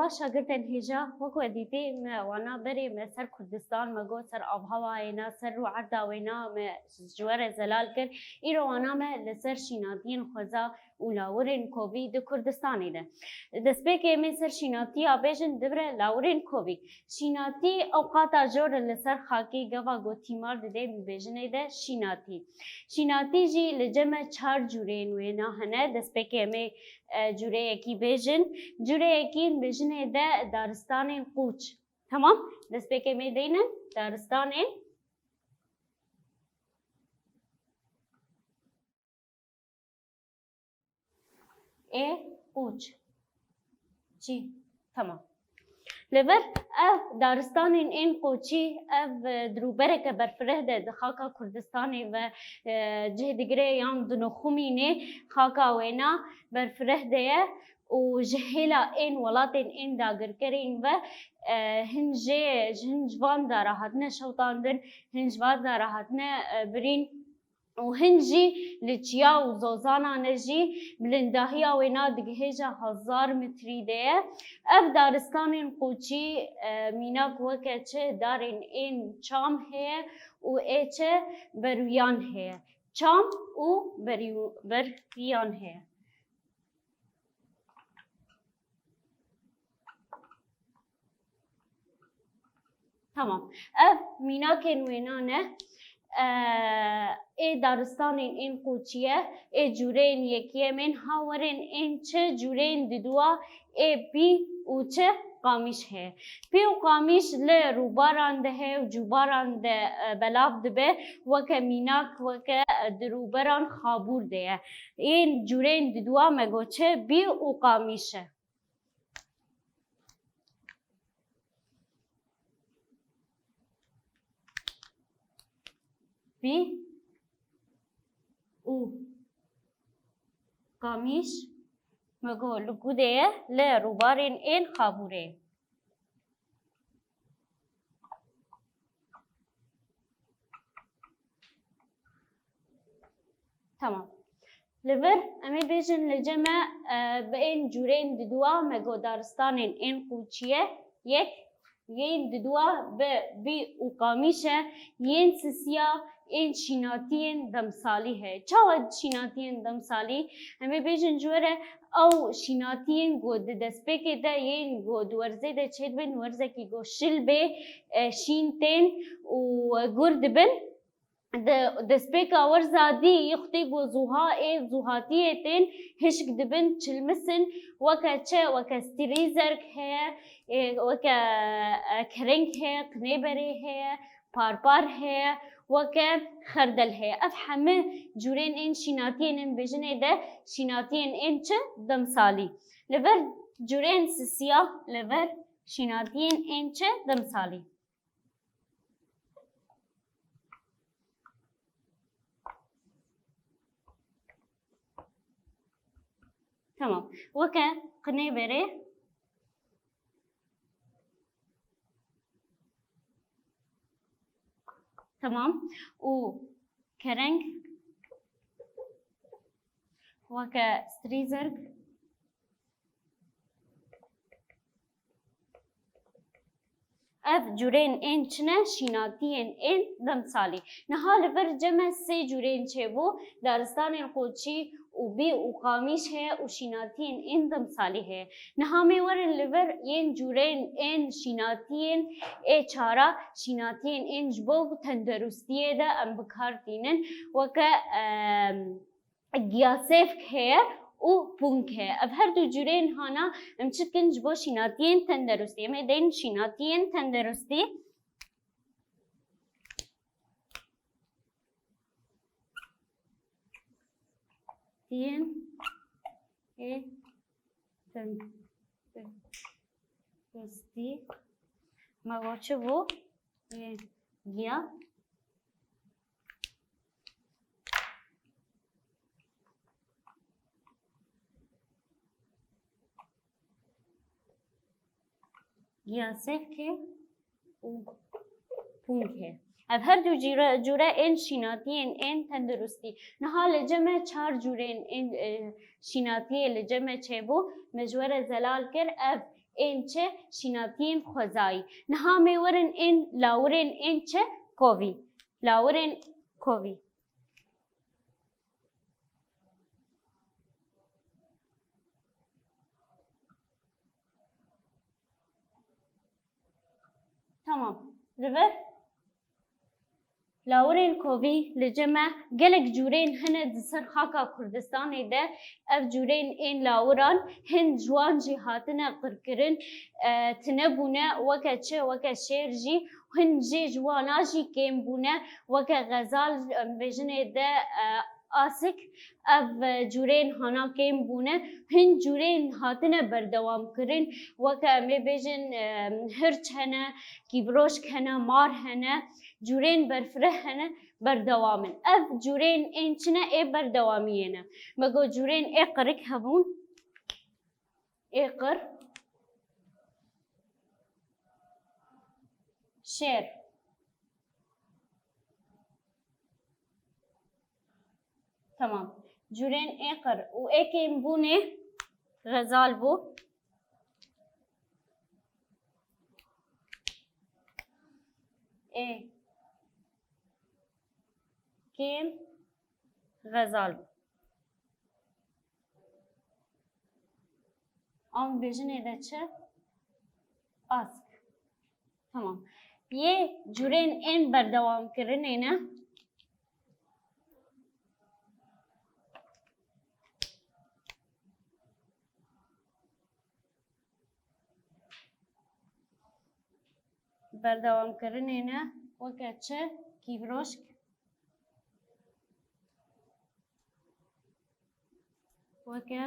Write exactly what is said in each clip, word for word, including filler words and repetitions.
Şagirtên hêja, wek we dîtî, me wana berê me ser Kurdistan, me got ser avhewayê na, ser rûerda wê na, me ji we re zelal kir. Îro wana me li ser şînatiyên xweza û lawirên kovî di Kurdistanê de. Destpêkê em ê ser şînatiya bêjin, dibire lawirên kovî. Şînatî ew qata jor e li ser xakê gava ku tîmar dide em bêjinê de şînatî. Şînatî jî li cem me çar cûreyên wêna hene. Destpêkê em ê, e, cûreyekî bêjin. Cûreyekî em bêjinê de daristanên qûç. Tamam. Destpêkê em ê deynin daristanên ê qûç. Çî? Tamam. Li vir ev daristanên ên qûçî, ev, e, di rûbereke berfireh de di xaka Kurdistanê ve, e, cih digire yan dinoxumînê xaka wêna berfireh de ye û ji hêla ên welatên ên dagirkerên ve, e, hin jê, hin ji van dara hatine şewtandin, hin ji van dara hatine, e, birîn. Û hin jî li çiya û zozana ne jî bilindahiya wêna digihêje hezar metrî de ye. Ev daristanên qûçî, e, mînak weke çi darên ên çam heye û ê çi berûyan heye. Çam û berû-, berûyan heye. Tamam. Ev mînakên wêna ne. Eee, ê daristanên ên qûçî ye, ê cûreyên yekî ye, em ên ha werin ên çi cûreyên diduwa ê pî û çi qamîş heye. Pî û qamîş li rûbaran de heye û cûbaran de, e, belav dibe, weke mînak, weke, e, di rûberan xabûr de ye. Ên cûreyên diduwa me got çi, bî û qamîş e. Bî û qamîş me got li ku de ye, li rûbarên ên xabûrê. Tamam. Li vir em ê bêjin li cem me, e, bi ên cûreyên diduwa me got daristanên ên qûçî ye, yek, yên diduwa bi bî û qamîş e, yên sisiya ên şînatiyên demsalî heye. Çawa şînatiyên demsalî? Em ê bêjin ji we re ew şînatiyên ku di destpêkê de yên ku di werzê de çêdibin, werzekî ku şil bê, e, şîn tên û gur dibin. Di destpêka werza dî yixtê ku zûha ê zûhatiyê tên hişk dibin, çilmisin, weke çi, weke strîzerk heye, ê, weke, e, kereng heye, qinêberê heye, parpar heye, weke xerdel heye. Ev heme cûrên ên şînatiyên ên bêjinê de şînatiyên ên çi demsalî. Li vir cûrên sisiya, li vir şînatiyên ên çi demsalî. Tamam. Weke qinêberê. Tamam. Û kereng. Weke strîzerk. Ev cûrên ên çi ne? Şînatiyên ên demsalî. Niha li vir cem me sê cûrên çêbû, daristanên qoçî û bî û qamîş heye û şînatiyên ên demsalî heye. Niha mê werin li vir yên cûrên ên şînatiyên ê çara, şînatiyên ên ji bo tenderustiyê de em bi kar tînin. Weke, em, Giyasêvk heye û pûnk heye. Ev her du cûreyên hana em çi dikin ji bo şînatiyên tenderustî? Em ê deynin şînatiyên tenderustî. Tiyên ê tenderustî. Me got çi bû? Ê giya. Giyasêvkê û pûnkê. Ev her du cîre-, cûre ên şînatiyên ên tendirustî. Niha li cem me çar cûrên ên, e, şînatiyê li cem me çêbû, me ji we re zelal kir. Ev ên çi? Şînatiyên xwezayî. Niha mê werin ên lawirên ên çi? Kovî. Lawirên kovî. Tamam. Li vir lawirên kovî li cem e, gelek cûrên hene di ser xaka Kurdistanê de. Ev cûrên ên lawiran hin ji wan jî hatine qirkirin, e, tune bûne, weke çi, weke şêr jî, hin jê ji wana jî kêm bûne, weke xezal, em bêjinê de, e, asik. Ev, e, cûrên hana kêm bûne, hin cûrên hatine berdewam kirin, weke em ê bêjin, e, hirç hene, kîvroşk hene, mar hene, cûrên berfireh hene, berdewam in. Ev cûrên ên çi ne? Ê berdewamiyê ne. Me got cûrên ê qirik hebûn. Ê qir. Şêr. Tamam. Cûrên ê qir û ê kêm bûnê xezal bû. Ê kêm xezal bû. Em bêjinê de çi? Ask. Tamam. Yê cûrên ên berdewamkirinê ne? Berdewamkirinê ne, weke çi? Kîvroşk. Weke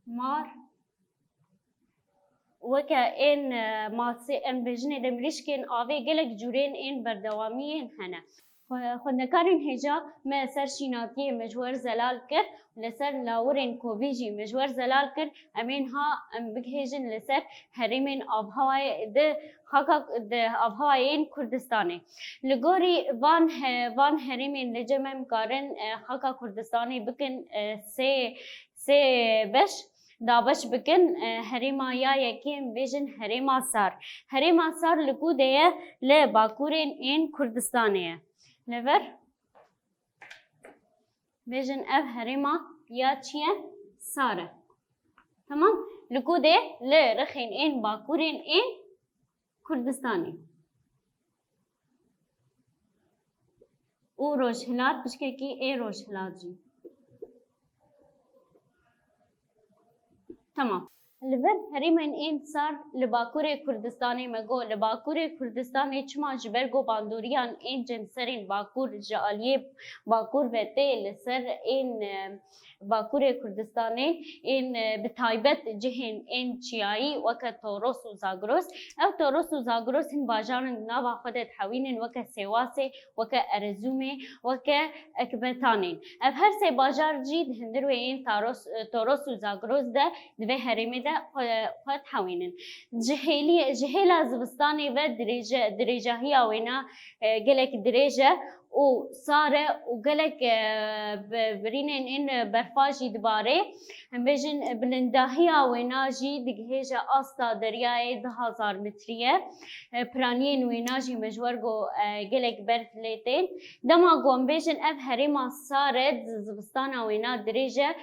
mar. Weke ên, e, masê, em bêjinê de mirîşkên avê, gelek cûrên ên berdewamiyên hene. Xwe-, xwendekarên hêja me ser şînatiyê me ji wer zelal kir, li ser lawirên kovî jî me ji wer zelal kir. Em ê niha em bigihêjin li ser herêmên avhewayê di xaka, di avhewayên Kurdistanê. Li gorî van he-, van herêmên li cem em karin, e, xaka Kurdistanê bikin, e, sê, sê beş, dabeş bikin, e, herêma ya yekê em bêjin herêma Sar. Herêma Sar li ku de ye? Li bakurên ên Kurdistanê ye. Li vir bêjin ev herêma ya çi ye? Sar e. Tamam. Li ku de? Li rixên ên bakurên ên Kurdistanê. Û rojhilat, pişkekî ê rojhilat jî. Tamam. Li vir herêmên ên Sar li Bakurê Kurdistanê me got, li Bakurê Kurdistanê çima ji ber ku bandoriyan ên cemserên Bakur ji aliyê Bakur ve tê li ser ên, e, Bakurê Kurdistanê ên, e, bi taybet cihên ên çiyayî weke Toros û Zagros. Ev Toros û Zagros hin bajaran di nava xwe de dihewînin weke Sêwasê, weke Erezûmê, weke Ekbetanê. Ev her sê bajar jî di hundir wê yên Taros, e, Toros û Zagros de di vê herêmê de xwe, xwe dihewînin. Ji hêliyê, ji hêla zivistanê ve dirêje-, dirêjahiya wêna, e, gelek dirêj e û sar e û gelek, e, bi-, birînên ên berfa jî dibare. Em bêjin, e, bilindahiya wêna jî digihêje asta deryayê du hezar metrî ye. E, piraniyên wêna jî me ji wer got, e, gelek berf lê tên. Dema ku em bêjin ev herêma sar e, di zivistana wêna dirêj e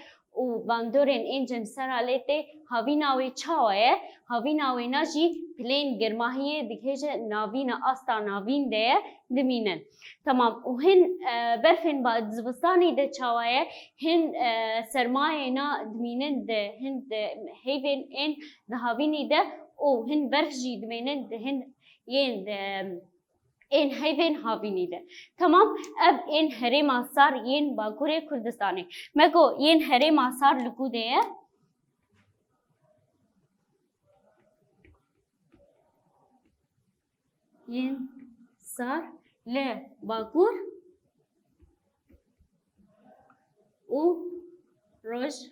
û bandorên ên cem sera lê tê, havîna wê çawa ye? Havîna wêna jî pilên germahiyê digihêje navîna asta navîn de ye, dimînin. Tamam. Û hin, e, berfên ba-, zivistanê de çawa ye? Hin, e, sermayê na dimînin di hin di heyvên ên di havînî de û hin berf jî dimînin di hin yên di, ên heyvên havînî de. Tamam. Ev ên herêma sar yên Bakurê Kurdistanê. Me got yên herêma sar li ku de ye? Yên sar li Bakur û Rojhilat.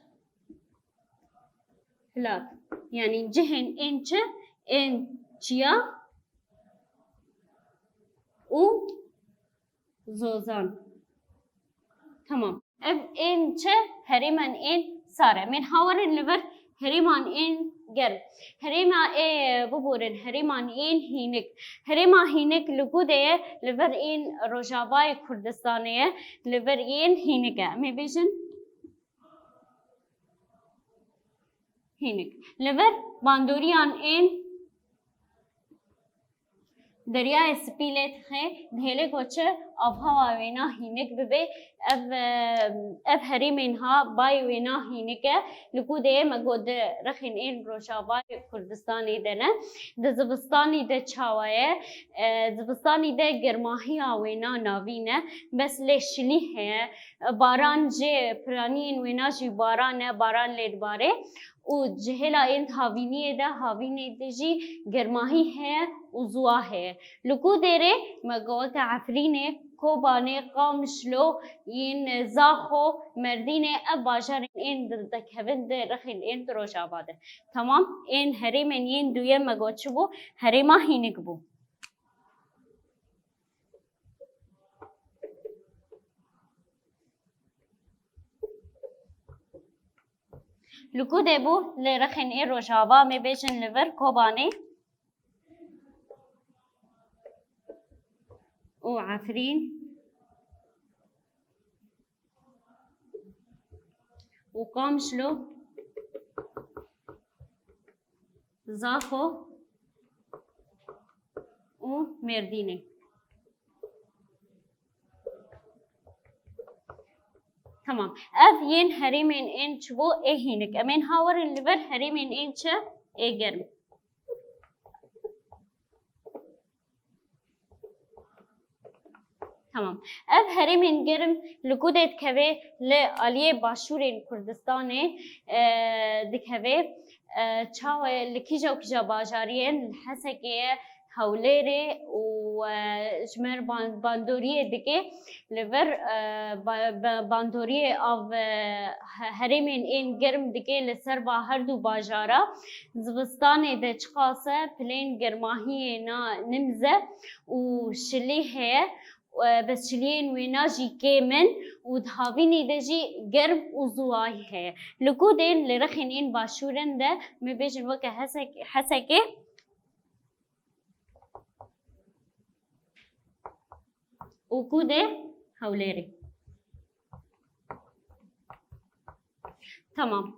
Yanî cihên ên çi? Ên çiya û zozan. Tamam. Ev ên çi? Herêman ên sar e. Em ê niha werin li vir herêman ên germ. Herêma ê, biborin, herêman ên hînik. Herêma hînik li ku de ye? Li vir ên Rojavayê Kurdistanê ye, li vir ên hînik e. Em ê bêjin hînik. Li vir bandoriyan ên Deryayê Spî lê dixe, dihêle ku çi avhewa wêna hînik bibe, ev, e, ev herêmên ha bayê wêna hînik e. Li ku de ye? Me got di rexên ên Rojavayê Kurdistanê de ne. Di zivistanî de çawa ye? E, zivistanî de germahiya wêna navîn e, bes lê şilî heye. Baran jê, piraniyên wêna jî baran e, baran lê dibare. Û ji hêla ên havîniyê de, havînê de jî germahî heye û ziwa heye. Li ku derê? Me got weke Efrînê, Kobanê, Qamişlo, yên Zaxo, Merdînê, ev bajarên ên di, dikevin di rexên ên di Rojava de. Temam, ên herêmên yên duyem me got çi bû? Herêma hînik bû. Li ku de bû? Li rexên ê Rojava, em ê bêjin li vir Kobanê û Efrîn û Qamişlo, Zaxo û Mêrdînê. Tamam. Ev yên herêmên ên çi bû? Ê hînik. Em ên ha werin li vir herêmên ên çi? Ê germ. Tamam. Ev herêmên germ li ku de dikeve? Li aliyê başûrên Kurdistanê, e, dikeve. E, çawa ye? Li kîja û kîja bajariyên? Li Hesekê ye, Hewlêrê û, e, ji me re ban-, bandoriyê dike. Li vir, e, ba-, ba-, bandoriyê av, e, he-, herêmên ên germ dike li ser ba her du bajara. Zivistanê de çiqas e, pilên germahiyê na nimze û şilî heye. E, bes şiliyên wêna jî kêm in û di havînê de jî germ û ziwayî heye. Li ku de? Li rexên ên başûr in de, me bêjin weke Hesek-, Hesekê û ku de? Hewlêrê. Tamam.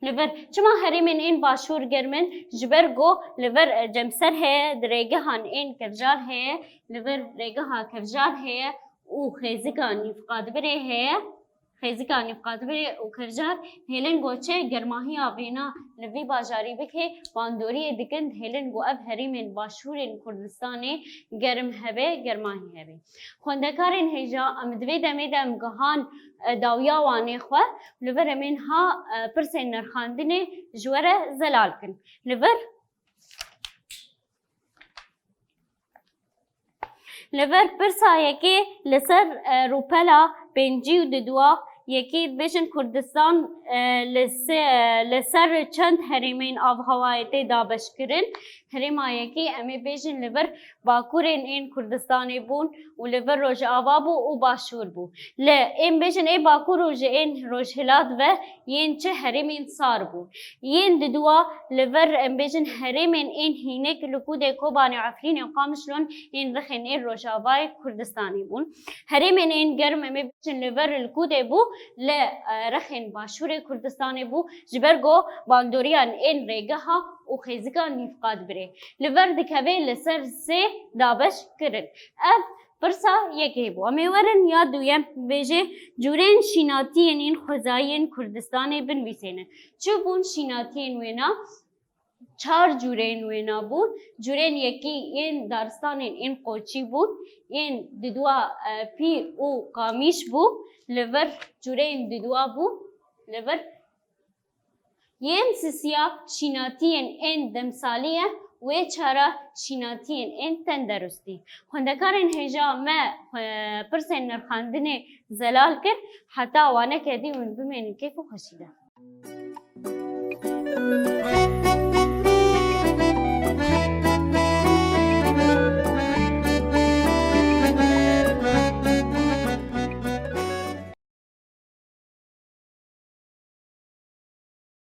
Li vir, çima herêmên ên başûr germ in? Ji ber ku li vir, e, cemser heye, di rêgehan ên kevjar heye, li vir rêgeha kevjar heye û xêzika nîvqadbirê heye. Xêzika nîvqadbirê û kevjar hêlin ku çi? Germahiya vêna li vî bajarî bike, bandoriyê dikin, hêlin ku ev herêmên başûrên Kurdistanê germ hebe, germahî hebe. Xwendekarên hêja, em di vê demê de em gihan, e, dawiya wanê xwe, li vir em ên ha, e, pirsên nirxandinê ji we re zelal kin. Li vir, li vir pirsa yekê li ser, e, rûpela pêncî û duduwa yekê dibêjin Kurdistan, e, li se-, li ser çend herêmên avhewayê tê dabeşkirin. Herêma yekê em ê bêjin li vir bakurên ên Kurdistanê bûn û li vir Rojava bû û Başûr bû. Li ên bêjin ê Bakur û ji ên Rojhilat ve yên çi herêmên sar bûn. Yên diduwa li vir em bêjin herêmên ên hînik li ku de Kobanê, Efrînê û Qamişlon ên rexên ên Rojavayê Kurdistanê bûn. Herêmên ên germ em ê bêjin li vir li ku de bû, li, e, rexên Başûrê Kurdistanê bû, ji ber ku bandoriyan ên rêgeha û xêzika nîvqadbirê. Li vir dikeve li ser sê dabeş kirin. Ev pirsa yekê bû. Em ê werin ya duyem, bêje cûrên şînatiyên ên xwezayiyên Kurdistanê binivîsêne. Çi bûn şînatiyên wêna? Çar cûrên wêna bûn. Cûrên yekî yên daristanên ên qoçî bûn, yên diduwa, e, pî û qamîş bû, li vir cûrên diduwa bû, li vir yên sisiya şînatiyên ên demsalî ye, wê çara şînatiyên ên tenderustî. Xwendekarên hêja me, e, pirsên nirxandinê zelal kir, heta waneke dî hûn bimênin kêf û xweşî de.